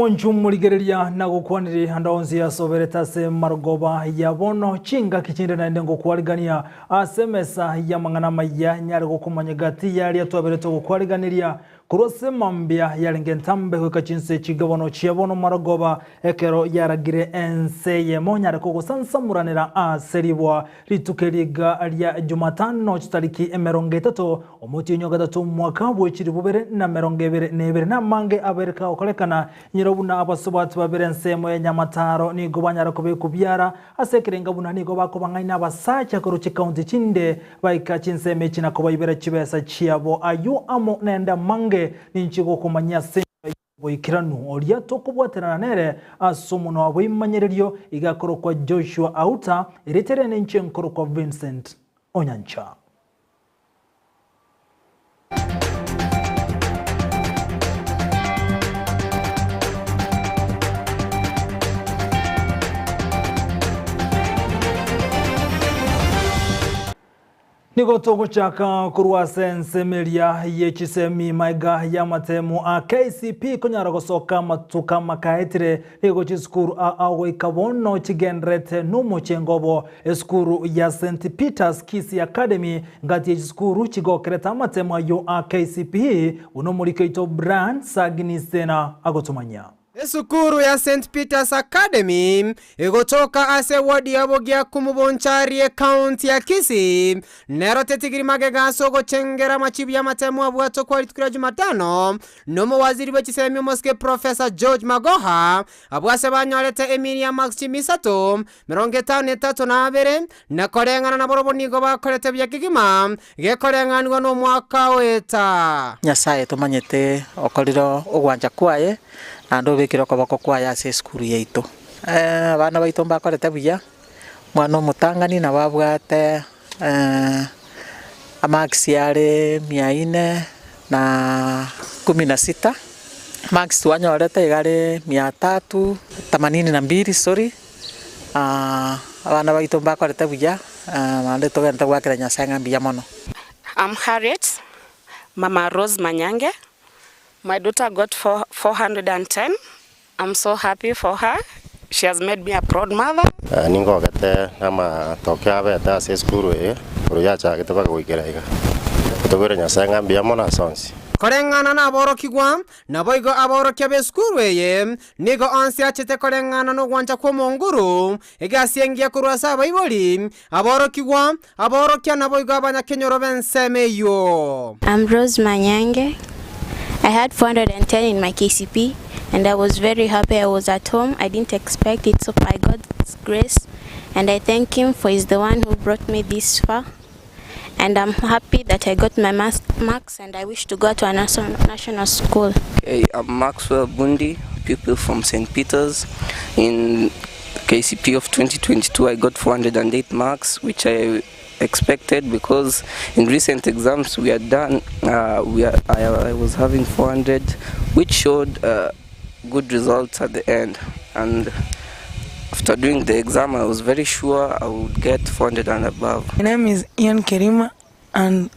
Monchu morigereria na gokwaniri ande onsi asoberete ase marogoba ya bono chingaki chinde naende ngokwarigania ase emesa y'amang'ana amaya nyare gokomanya gati yaria twaberete gokwariganiria Korwa ase mambia yarenge entambe goika chinse chigabono chia bono marogoba, ekero yaragire ense eyemo nyare kogosansamoranera ase ribwa. Rituko eriga ria Jumatano chitariki 30 omotienyi o gatato omwaka bwe chilifu bibere na 21 namange abere kagokorekana, inyora buna abasubati babere ensemo ya Nyamataro nigo banyara kobekwa biara ase ekerenga buna nigo bakobang'aina abasacha korwa chikaunti chinde Baika chinsemo echi na kobaibera chibesa chiabo. Ayio amo naende amange ninche gokomanyia ase enchera y'oboikeranu. Oria tokobwaterana nere ase omonwa bw'ebimanyererio iga akorokwa Joshua Auta, erieta riane inche nkorokwa Vincent Onyancha. Nigo togochaka korwa ase ensemo eria ye chisemi maiga y'amatemu a KCPE konyara gosoka amatuko amakaetire nigo chisukuru ao goika bono chigendererete nomochengo obo. Esukuru ya St Peters Kisii Academy ngati ye chisukuru chigokerete amatemu ayio a KCPE buna omoriki oito Brian Sagini Sena agotomanyia. Esukuru ya St Peters Academy egotoka ase ewodi ya Bogiakumu Bonchari ekaunti ya Kisii nero tetigiri magega ase ogochengera amachibu y'amatemu abwatwe kwa rituko ria Jumatano nomowaziri bwe chisemi omosike Professor George Magoha abwo ase banyorete emiri ya marks chimi isato 53 na abere na koreng'ana nabarobwo nigo bakorete buya kegima gekoreng'anigwa nomwaka oeta. Nyasae tomanyete okorire ogwancha kwaye, naende obekire okoboko kwaye ase esukuru yaito. Abana baito mbakorete buya, omwana omotang'ani nabo abwate amarks are mia nne na kumi na sita, marks twanyorete iga are mia tatu themanini na mbili sorry, abana baito mbakorete buya, naende togente goakera Nyasaye ng'a mbuya mono. I'm Harriet, Mama Rose Manyange. My daughter got 410. I'm so happy for her. She has made me a proud mother. Ningogete namatokeo abete ase esukuru eye, korwa yachagete mpaka goikera iga. Tobwere Nyasae ng'a mbuya mono ase onsi. Koreng'ana naborokigwa, naboigo aborokia b'esukuru eye nigo onsi achete koreng'ana nogwancha kw'Omonguru, egasi engiya korwa ase abaibori, aborokigwa, aborokia naboigo abanyakenyoro b'ensemo eyio. I'm Rose Manyange. I had 410 in my KCPE and I was very happy I was at home. I didn't expect it so by God's grace and I thank him for he's the one who brought me this far and I'm happy that I got my marks and I wish to go to a national school. Okay, I'm Maxwell Bundi, pupil from St. Peter's. In KCPE of 2022, I got 408 marks, which I expected because in recent exams we had done, we are, I, I was having 400, which showed good results at the end. And after doing the exam, I was very sure I would get 400 and above. My name is Ian Kerima and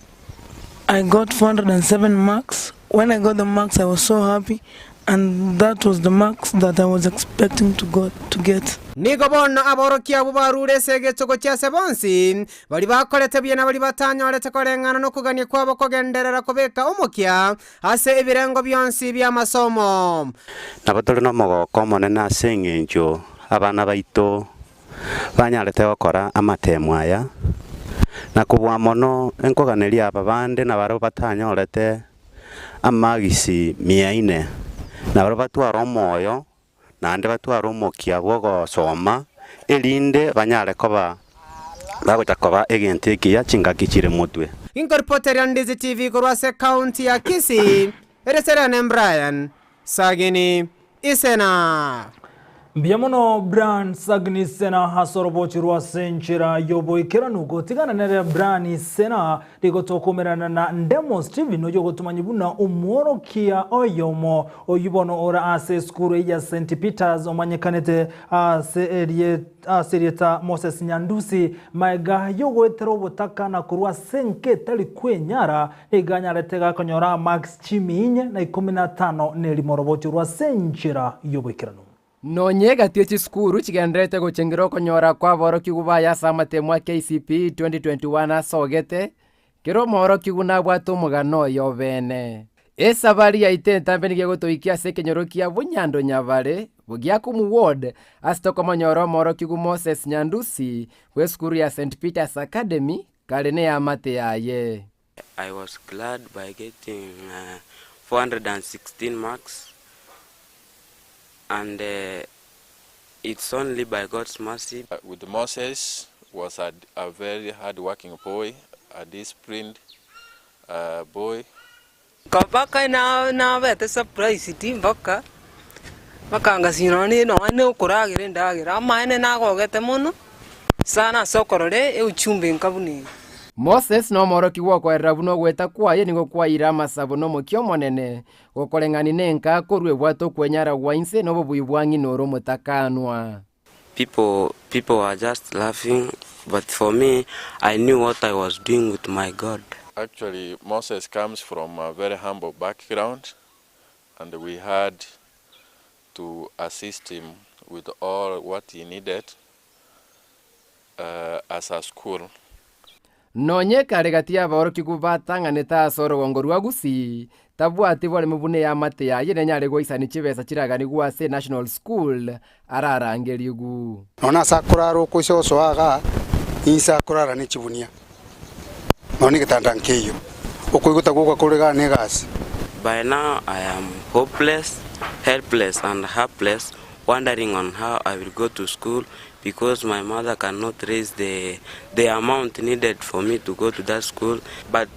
I got 407 marks. When I got the marks, I was so happy and that was the marks that I was expecting to go to get. Nigo bono aborokia abwo barure ase egecho gochia ase bonsi, baria bakorete buya na baria batanyorete koreng'ana nokogania kwabo kogenderera kobeka omokia ase ebirengo bionsi bi'amasomo. Nabo tore nomogooko omonene ase engencho abana baito banyarete gokora amateemo aya, na kobua mono nkoganeria aba bande nabarabwo batanyorete amagisi mia ine, nabarabwo batware omoyo naende batware omokia bw'ogosoma, erinde banyare koba bagocha koba egento ekiya chingaki chire motwe. Inkoripoteria Ndizi TV korwa ase ekaunti ya Kisii, eresere ane Brian Sagini Isena. Mbuya mono Brian Sagni Sena ase orobochi rwa ase enchera y'oboikeranu. Gotigana nere Brian Sena nigo tokomerana na Ndemo Stephen oyio ogotomanya buna omworokia oyomo oyio bono ore ase esukuru ya St Peters omanyekanete ase ase erieta Moses Nyandusi maega yogoetera obotaka na korwa ase enka etari kwenyara nigo anyarete gakonyora amarks chimiinye na ikomi na tano nerimo orobochi rwa ase enchera y'oboikeranu. Nonye egati ye chisukuru chigendererete gochengera okonyora kw'aborokigwa baye ase amatemo a KCPE 2021 asogete, kera omoorokigwa nabwate omogano oye obeene. Esabari yaito entambe nigo egotoikia ase ekenyoro kia Bunyando Nyabare, Bogiakumu Ward, ase tokomonyora omoorokigwa Moses Nyandusi bw'esukuru ya St Peters Academy kare neamate yaye. I was glad by getting 416 marks and it's only by God's mercy. With Moses was a, a very hard working boy, a disciplined uh, boy. Mpaka nabete surprised mpaka bakangasinya nonya nonya na okoragera endagera, amaene nagogete mono sana ase okorora euchumbe enka buna eye. Moses nomorokigwa okoerera buna ogweta kwaye nigo kwaeire amasabo nomokia omonene, gokoreng'ani nenka korwa ebwate okwenyara gwa inse nobobui bwa ng'ina ore omotakanwa. People people were just laughing but for me I knew what I was doing with my God. Actually Moses comes from a very humble background and we had to assist him with all what he needed uh, as a school. Nonye kare gati y'aborokigwa batang'anete ase orogongo rwa Gusii, tabwati boremu buna eamate yaye nenyare goisania chibesa chiraganigwe ase National School ararangerigwe. Nonya nase akorara okoisa gosoa igaa, inse akorara ne chibunia, nonya negetanda nkeiyo. Okoigota gwoka kore igaa negasi. By now I am hopeless, helpless and helpless wondering on how I will go to school because my mother cannot raise the, the amount needed for me to go to that school. But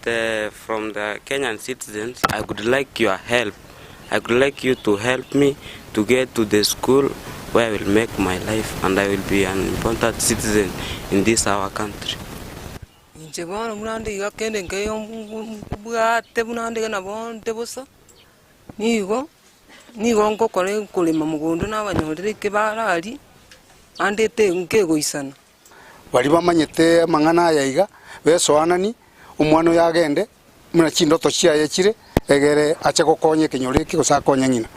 from the Kenyan citizens, I would like your help. I would like you to help me to get to the school where I will make my life and I will be an important citizen in this our country. Inche bono buna nde iga kende nkeiyo mbwate buna nde iga nabo nde bosa, nigo nigo ngokora nkorema mogondo nabanyorera eke bararie, ande te nkegoisana. Baria bamanyete amang'ana aya iga, besoananie, omwana oyo agende buna chindoto chiaye chire, egere ache gokonya ekenyoro eke gose akonye ng'ina.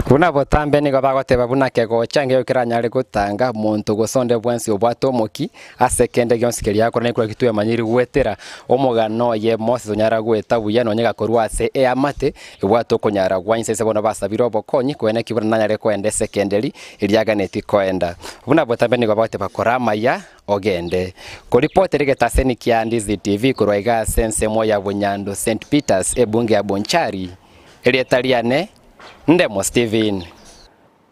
Buna botambe nigo bagoteba buna kegocha nkeigo keranyare gotanga monto gose onde bwensi obwate omoki ase kende gionsi keria akora nekero twemanyiri goetera omogano oye Moses onyara goeta buya nonye gakorwa ase eamate ebwate okonyara gwa inse ase bono basabire obokonyi koene ki buna nanyare koenda esekenderi eria aganeti koenda. Buna botambe nigo bagoteba kora amaya ogende. Koripotera egetaseni kia Ndizi TV korwa iga ase ensemo ya Bunyando St Peters ebunge ya Bonchari, erieta riane Ndemo Stephen.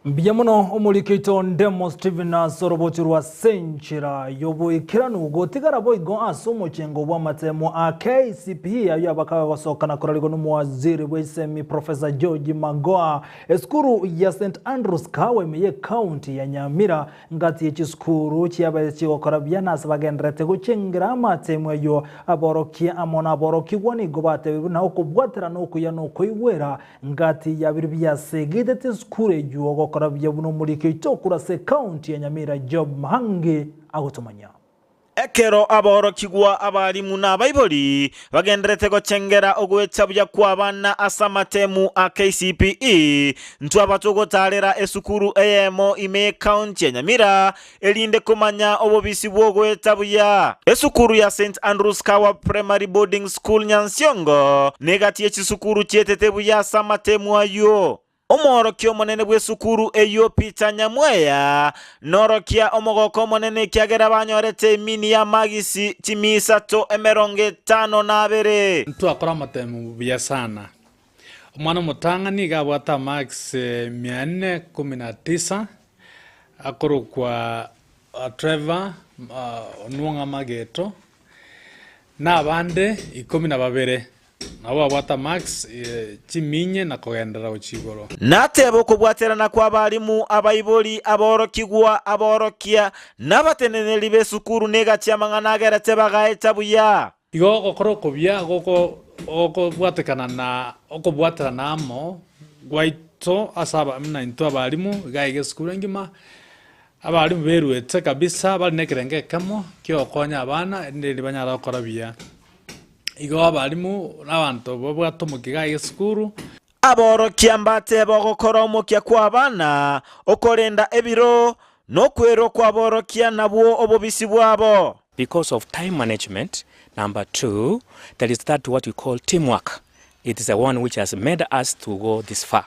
Mbuya mono omoriki oito Ndemo Stephen ase orobochi rwa senchera y'oboikeranu gotigara boigo ase omochengo bw'amatemo a KCPE ayio abakaga gosoka na korarigwa n'omowaziri bw'esemi Professor George Magoha esukuru ya St Andrews Kahawa ime y'ecounty ya Nyamira Ngati ye chisukuru chiabaire chigokora buya na ase bagendererete gochengera amatemo ayio, aborokia amo naborokigwa nigo batebire buna okobwaterana okuya nokoigwera ngati ya biria biasegitete esukuru eyio gokora buya buna omoriki oito korwa ase ecounty ya Nyamira Job Mahangi agotomanya. Ekero aborokigwa, abalimu, na abaibori bagendererete gochengera ogoecha buya kw'abana ase amatemu a KCPE, ntwaba togotaarera esukuru eyemo ime y'ecounty ya Nyamira erinde komanya obobisi bw'ogoeta buya. Esukuru ya St Andrews Kawa Primary Boarding School Nyansiongo negati ye chisukuru chietete buya ase amatemu ayio. Omworokia omonene bw'esukuru eyio Peter Nyamweya norokia omogoko omonene ekiagera banyorete emini y'amagisi chimia isato emerongo etano na abere. Ntwakora amatemo buya sana. Omwana omotang'ani iga abwate amarks 419, akorokwa Trevor Onwong'a Mageto, na abande 12. Nabo babwate amarks chiminye na kogenderera gochia igoro. Natebe okobwaterana kw'abalimu, abaibori, aborokigwa, aborokia, na abateneneri b'esukuru negachia amang'ana agerete bagaeta buya. Igo ogokora okuya gokobwatekana na okobwaterana amo gwaito ase aba buna intwe abalimu iga iga esukuru engima, abalimu beruete kabisa bare na ekerengo ekemo kiogokonya abana erinde riria banyare gokora buya. Igo abalimu na abanto babwate omokia iga iga esukuru. Aborokia mbatebe ogokora omokia kw'abana, okorenda ebiro, na okwerwa kw'aborokia nabwo obobisi bwabo. Because of time management, number two, there is that what we call team work, it is the one which has made us to go this far.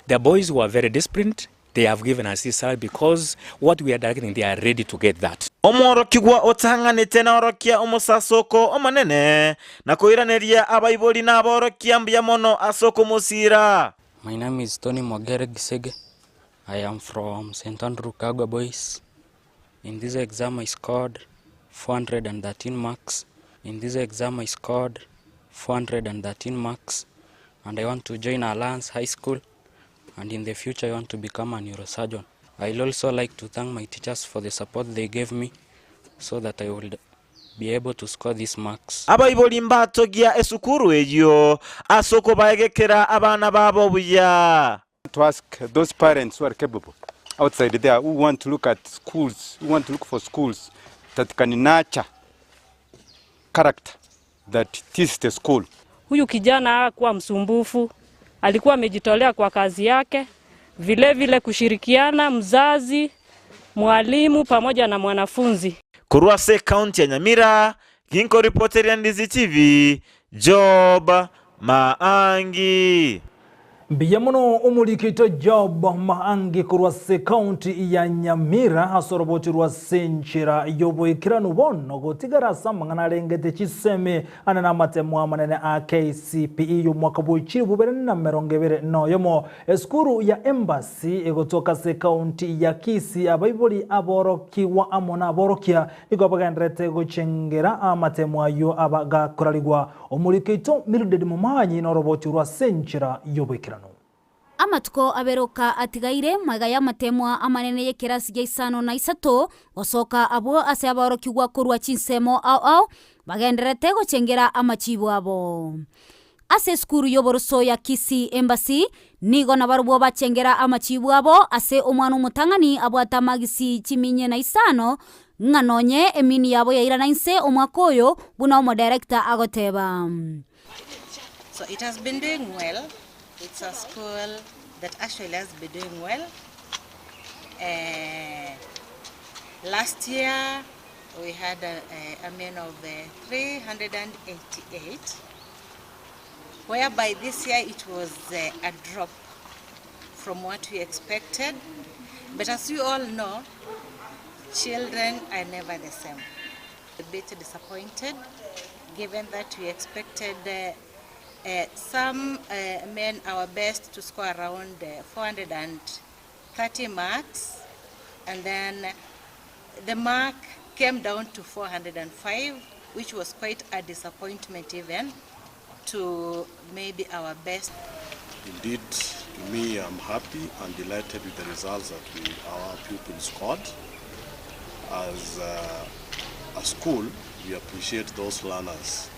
The boys were very disciplined, they have given us this salary because what we are directing they are ready to get that. Omworokigwa otang'anete naorokia omosasoko omonene, na koiraneria abaibori na aborokia mbuya mono ase okomosiira. My name is Tony Mogere Gisege. I am from St. Andrew Kagwa Boys. In this exam I scored 413 marks. In this exam I scored 413 marks and I want to join Alliance High School and in the future I want to become a neurosurgeon. I'll also like to thank my teachers for the support they gave me so that I would be able to score these marks. Abaibori mbatogia esukuru eyio ase okobaegekera abana babo buya. To ask those parents who are capable outside there who want to look at schools, who want to look for schools that can nurture character that this is the school. Huyu kijana hakuwa msumbufu, alikuwa amejitolea kwa kazi yake, vile vile kushirikiana mzazi, mwalimu pamoja na mwanafunzi. Korwa ase ekaunti ya Nyamira, ginkoripoteria Ndizi TV, Job Maangi. Mbuya mono omoriki oito Job Maangi korwa ase ekaunti ya Nyamira ase oroboti rwa ase enchera y'oboikeranu bono gotigara ase amang'ana arengete chisemi ane namatemo amanene a KCPE y'omwaka bwa chilifu bibere na emerongo ebere na oyomo. Esukuru ya Embassy egotoka ase ekaunti ya Kisii abaibori aborokigwa amo naborokia nigo bagendererete gochengera amatemo ayio aba gakorarigwa. Omoriki oito Mildred Momanyi noroboti rwa ase enchera y'oboikeranu. Amatuko abere oka atigaire magega y'amateemwa amanene y'ekerasi gia isano na isato, gosoka abwo ase abaorokigwa korwa chinsemo ao ao bagendererete gochengera amachiibo abo. Ase esukuru y'oboroso ya Kisii Embassy, nigo nabarobwo bachengera amachiibo abo ase omwana omotang'ani abwate amagisi chiminye na isano, ng'a nonye emini yabo yairana inse omwaka oyo, buna omodirector agoteba. So it has been doing well. It's a school that actually has been doing well. Uh, last year we had a, a, a mean of uh, 388, whereby this year it was uh, a drop from what we expected. But as you all know, children are never the same. A bit disappointed, given that we expected uh, uh, some uh, men our best to score around uh, 430 marks, and then the mark came down to 405, which was quite a disappointment even to maybe our best. Indeed, to me, I'm happy and delighted with the results that we, our pupils scored. As a school, we appreciate those learners.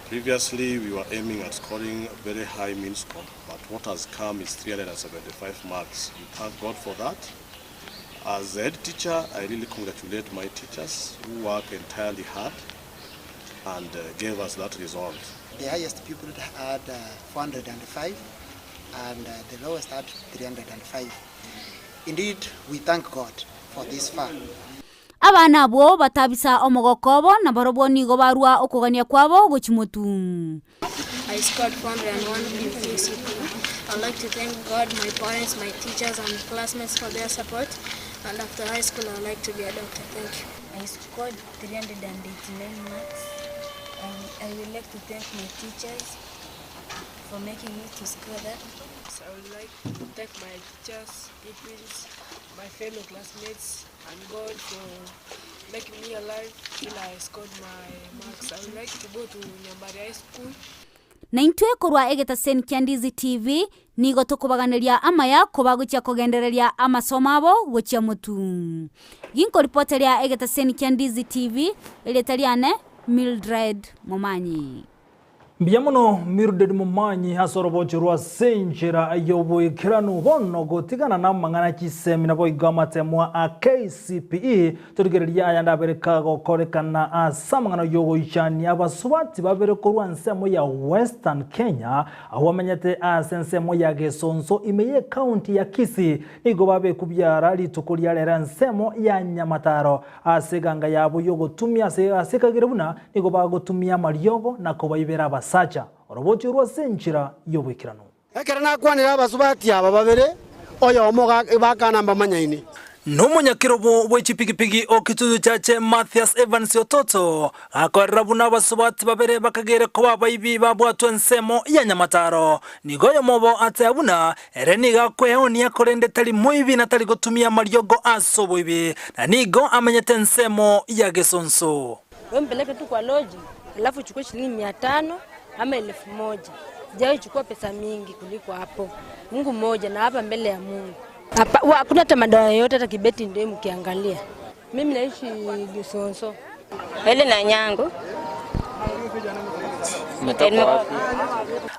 Previously, we were aiming at scoring a very high mean score, but what has come is 375 marks. We thank God for that. As a head teacher, I really congratulate my teachers who work entirely hard and gave us that result. The highest pupil had 405 and the lowest had 305. Indeed, we thank God for this far. Abana abwo batabisa omogoko obo, na barobwo nigo barua okogania kwabo gochia motwe. I scored 401 in KCPE. I'd like to thank God, my parents, my teachers and classmates for their support. And after high school, I'd like to be a doctor. Thank you. I scored 389 marks. I would like to thank my teachers for making me to score that. I would like to thank my teachers, pupils, my fellow classmates, and God for making me alive till I scored my marks. I would like to go to Nyambari High School. Na intwe korwa egetaseni kia Ndizi TV nigo tokobaganeria amaya kobagochia kogendereria amasomo abo gochia motu. Ginkoripoteria egetaseni kia Ndizi TV, erieta riane Mildred Momanyi. Mbuya mono Mildred Momanyi ase orobocho rwa ase enchera y'oboikeranu bono gotigana namang'ana chisemi naboigo amatemwa a KCPE torigereria aya ndabere kagokorekana ase amang'ana y'ogoichania abasubati babere korwa ensemo ya Western Kenya abwo bamenyete ase ensemo ya Gesonso ime y'ecounty ya Kisii nigo babekubiara rituko ria rero ensemo ya Nyamataro Ase eganga yabo y'ogotumia ase ase ekagera buna nigo bagotumia amariogo na kobaibera abasacha, oroboti orwo ase enchera y'oboikeranu. Ekero nakwanire abasubati aba babere, oyomo bakana mbamanyaine. Nomonyakerobo bwe chipigipigi o Kitutu Chache Mathias Evans Ototo gakoerera buna abasubati babere bakagere koba abaibi babwatwe ensemo ya Nyamataro. Nigo oyomo obo ateba buna Ere nigo akweoonia, korende tari moibi na tari gotumia amariogo ase oboibi, na nigo amenyete ensemo ya gesonso. Wewe mpeleke tu kwa lodge, alafu uchukue shilingi 500 ama 1000. Sijawahi chukua pesa mingi kuliko hapo. Mungu mmoja na hapa mbele ya Mungu. Hapa hakuna hata madawa yoyote hata kibeti ndio mkiangalia. Mimi naishi Gisonso. Ele na nyangu.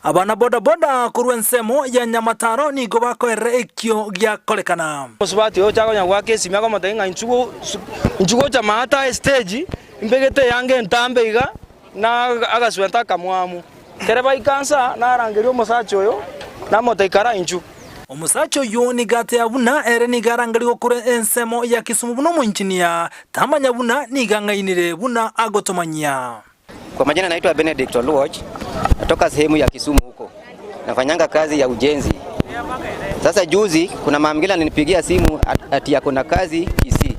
Abana bodaboda korwa ensemo ya Nyamataro nigo bakoerera ekio giakorekana. Omosubati oyo ocha konya goaka esimi akomotebia ng'a inchuo gocha maate estage, mbegete eyanga entambe iga, na agaswenta akamwamu. Ekero baika nsa, narangeria omosacha oyo, namotebia ikara inchuo. Omosacha oyio nigo ateba buna ere nigo arangerigwe korwa ensemo ya Kisumu buna omoinjinia, tamanya buna nigo ang'ainire buna agotomanyia. Kwa majina naitwa Benedict Oluoch, natoka sehemu ya Kisumu huko, nafanyanga kazi ya ujenzi. Sasa juzi kuna mama mwingine alinipigia simu ati ako na kazi Kisii,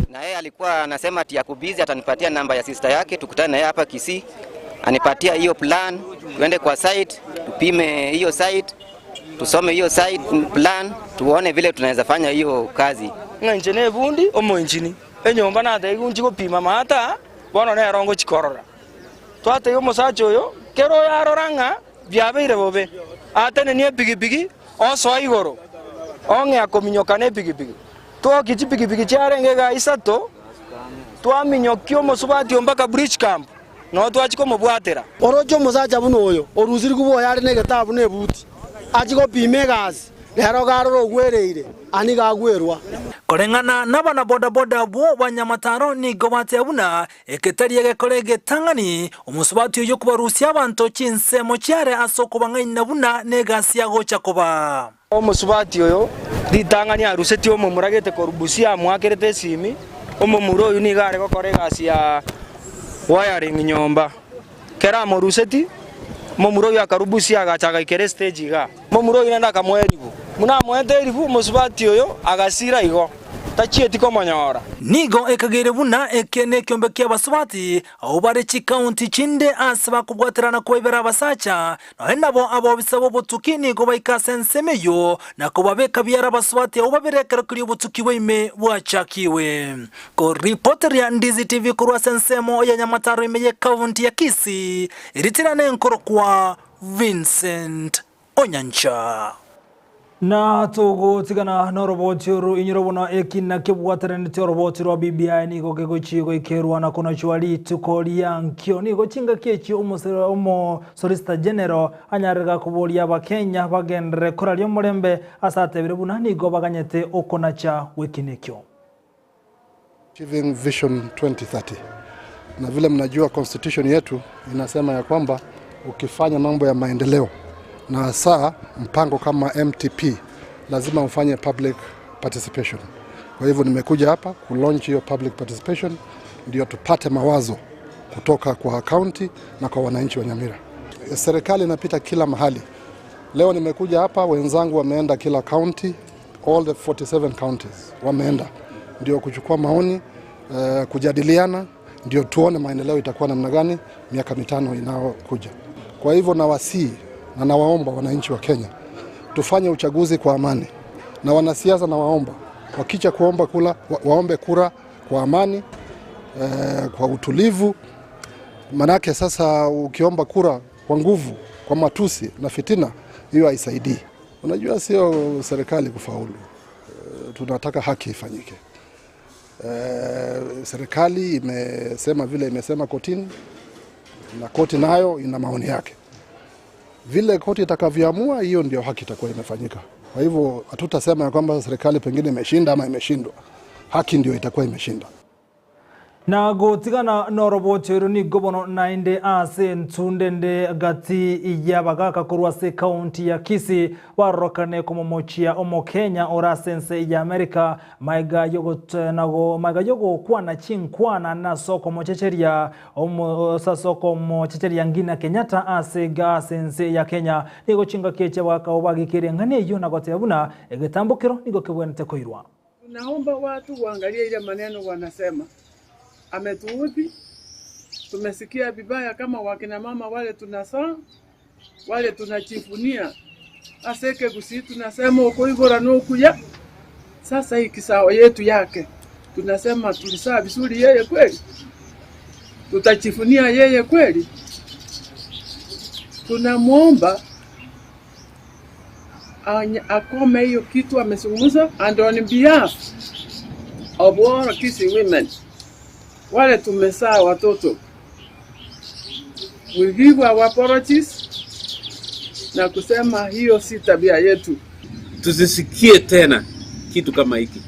na yeye alikuwa anasema ati ako busy, atanipatia namba ya sister yake tukutane na yeye hapa Kisii, anipatia hiyo plan, tuende kwa site tupime hiyo site, tusome hiyo site plan, tuone vile tunaweza fanya hiyo kazi. Ng'a inche nebundi omoinchini, enyomba natebiwa nchie gopima maata, bono nero ngochia korora. Twatebia omosacha oyo, kera oyo arora ng'a biabeire bobe, atenenie epigipigi, osoa igoro, ong'ea kominyoka nepigipigi. Twokia chipigipigi chiarenge igaa isato, twaminyokia omosubati oyo mpaka Bridge Camp, noo twachia komobwatera. Oroche omosacha buna oyo, orusirigwe bwoye are negetabu na ebuti, achie gopima egasi, rero iga arore ogwereire, aa nigo agwerwa. Koreng'ana nabanabodaboda abwo ba Nyamataro nigo bateba buna eke tari egekora egetang'ani, omosubati oyio kobarusia abanto chinsemo chiare ase okobang'aina buna negasi agocha koba. Omosubati oyo ritang'ani arusetie omomura gete korwa Busia amoakerete esimi, omomura oyio nigo are gokora egasi ya wiring nyomba. Kero amoruseti, omomura oyio akarwa Busia agacha agaikera estage igaa. Omomura oyio naende akamoa eribu. Buna amoete eribu, omosubati oyo agasira igo, tachieti komonyora. Nigo ekageire buna eke nekeombe ki'abasubati abwo bare chikaunti chinde ase bakobwaterana kobaibera abasacha, nonya nabo abobisa b'obotuki nigo baika ase ensemo eyio na kobabeka biara abasubati abwo babere ekero keria obotuki bwa ime bwachakiwe. Koripoteria Ndizi TV korwa ase ensemo ya Nyamataro ime y'ekaunti ya Kisii, eritira nenkorokwa Vincent Onyancha. Na togotigana noroboti oru inyore buna ekina kebwataranete oroboti rwa BBI nigo kegochia goikerwa na konachwa rituko ria nkio. Nigo chingaki echi omo Solicitor General anyarire gakoboria abakenya bagenderere koraria omorembe ase atebire buna nigo baganyete okonacha gw'ekina ekio. Achieving Vision 2030. Na vile mnajua constitution yetu inasema ya kwamba ukifanya mambo ya maendeleo na hasa mpango kama MTP lazima ufanye public participation. Kwa hivyo nimekuja hapa kulaunch hiyo public participation ndio tupate mawazo kutoka kwa county na kwa wananchi wa Nyamira. Serikali inapita kila mahali. Leo nimekuja hapa, wenzangu wameenda kila county, all the 47 counties wameenda ndio kuchukua maoni, kujadiliana, ndio tuone maendeleo itakuwa namna gani miaka 5 inayokuja. Kwa hivyo nawasihi na nawaomba wananchi wa Kenya tufanye uchaguzi kwa amani, na wanasiasa nawaomba wakicha kuomba kula, waombe kura kwa amani, kwa utulivu. Manake sasa ukiomba kura kwa nguvu, kwa matusi na fitina, hiyo haisaidii. Unajua, sio serikali kufaulu, tunataka haki ifanyike. Serikali imesema vile imesema kotini, na koti nayo ina maoni yake. Vile koti itakavyoamua, hiyo ndio haki itakuwa imefanyika. Kwa hivyo hatutasema ya kwamba serikali pengine imeshinda ama imeshindwa. Haki ndio itakuwa imeshinda. Na gotigana noroboti oru nigo bono naende ase ntundende gati yabagaka korwa ase kaunti ya Kisii barorokane komomochia omokenya ore ase ense ya America maiga yogotenago maiga yogokwana chinkwana nase okomochecheria ase okomochecheria Ngina Kenyatta ase iga ase ense ya Kenya. Nigo chingaki echi abagaka abo bagikeire eng'ana eyio na goteba buna egetambokero nigo kebwenerete koirwa. Tunaomba watu waangalie ile maneno wanasema. Ametuudhi, tumesikia vibaya kama wakina mama wale tunasaa, wale tunachifunia. Aseke gusi tunasema ukoibora nokuya. Sasa hii kisao yetu yake tunasema tulisaa vizuri yeye kweli? Tutachifunia yeye kweli? Tunamwomba akome hiyo kitu amezungumza, and on behalf of all Kisii women wale tumezaa watoto, we give our apologies na kusema hiyo si tabia yetu. Tusisikie tena kitu kama hiki,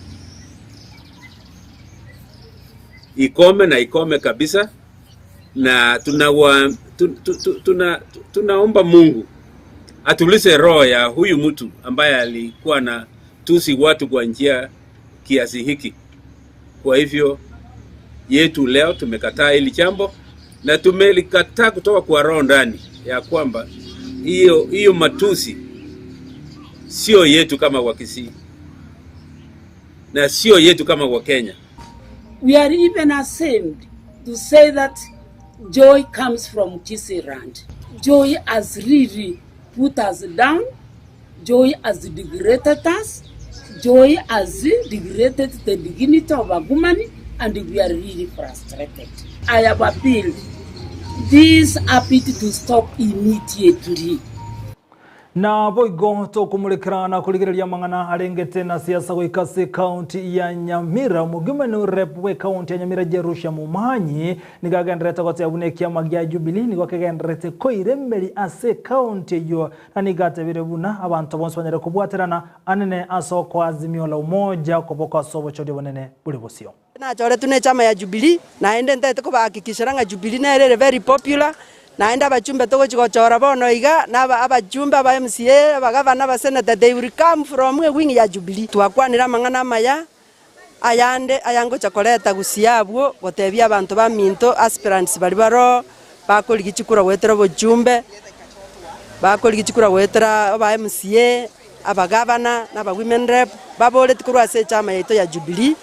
ikome na ikome kabisa, na tunawa, tu, tu, tu, tuna, tunaomba Mungu atulize roho ya huyu mtu ambaye alikuwa na tusi watu kwa njia kiasi hiki. Kwa hivyo yetu leo tumekataa hili jambo na tumelikataa kutoka kwa roho ndani ya kwamba hiyo matusi sio yetu kama Wakisii na sio yetu kama Wakenya. We are even ashamed to say that joy comes from Kisii land. Joy has really put us down. Joy has degraded us. Joy has degraded the dignity of a woman, and we are really frustrated. I have appealed this habit to stop immediately. Na boigo tokumurikira na kurigereria mang'ana arengete na siasa goika ase county ya Nyamira. Omogimani rep we county ya Nyamira Jerusha Momanyi nigo agenderete goteba buna ekiama gia Jubilee nigo kegenderete koiremeri ase county eyio na nigo atebire buna abanto bonsi banyare kobwaterana anene ase okoazimio la umoja okoboko ase obochori obonene bore bosio. Nachoretwe na echama ya Jubilee, naende ntaete kobahakikishera ng'a Jubilee nere ere very popular, naende abachumbe togochi gochora bono iga, na abachumbe aba MCA, abagavana, abasenator, they will come from ewing ya Jubilee. Twakwanire amang'ana amaya, ayande ayangocha koreta gusii abwo, gotebia abanto baminto, aspirants baria baroo, bakorigia chikura goetera obochumbe, bakorigia chikura goetera aba MCA, abagavana, na aba women rep, baboreti korwa ase echama yaito ya Jubilee.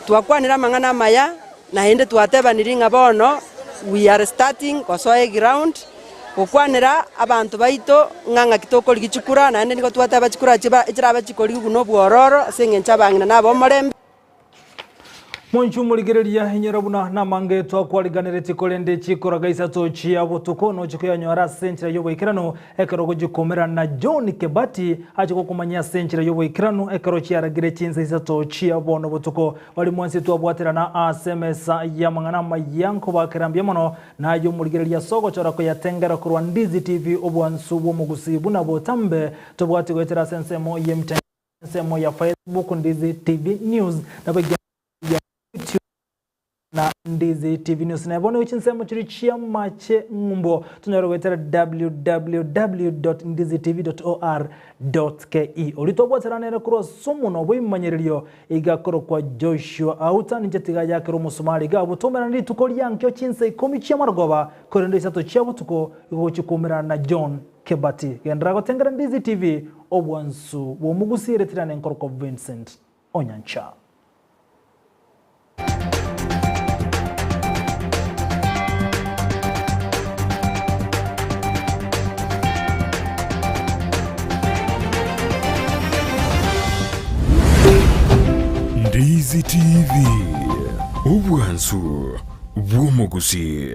Twakwanire amang'ana amaya, naende twatebaniri ng'a bono we are starting gosoa eground, gokwanera abanto baito ng'a ng'aki tokorigia chikura, naende nigo twateba chikura chiba chiraba chikorigwa buna obwororo ase eng'encho abang'ina na ab'omorembe. Monchu morigereria inyora buna namange twakwariganeretie korende chikoraga isato chia botuko nochi koyanyora ase enchera y'oboikeranu ekero ogochikumera na John Kebati ache gokomanyia ase enchera y'oboikeranu ekero chiaragire chinsa isato chia bono botuko. Bari mwensi twabwaterana ase emesa y'amang'ana amaya nkobakera mbuya mono naye omorigereria ase ogochora koyatengera korwa Ndizi TV obwansu bw'omogusii buna botambe tobwati goetera ase ensemo y'emtandao ensemo ya Facebook Ndizi TV News nabo ya YouTube na Ndizi TV News. Na bono chinsemo chiri chiamache ng'umbo tonyore goetera www.ndizitv.or.ke. Ori tobwateranere korwa ase omonwa bw'ebimanyererio iga korokwa Joshua Auta ninche tiga yakera omosumari iga abwo tomerane rituko riankio chinsa ikomi chi'amarogoba korende isato chia botuko igo gochikumerana na John Kebati. Genderera gotengera Ndizi TV obwansu bw'omogusi ereterane nkorokwa Vincent Onyancha. Ndizi TV, obwansu bw'omogusi.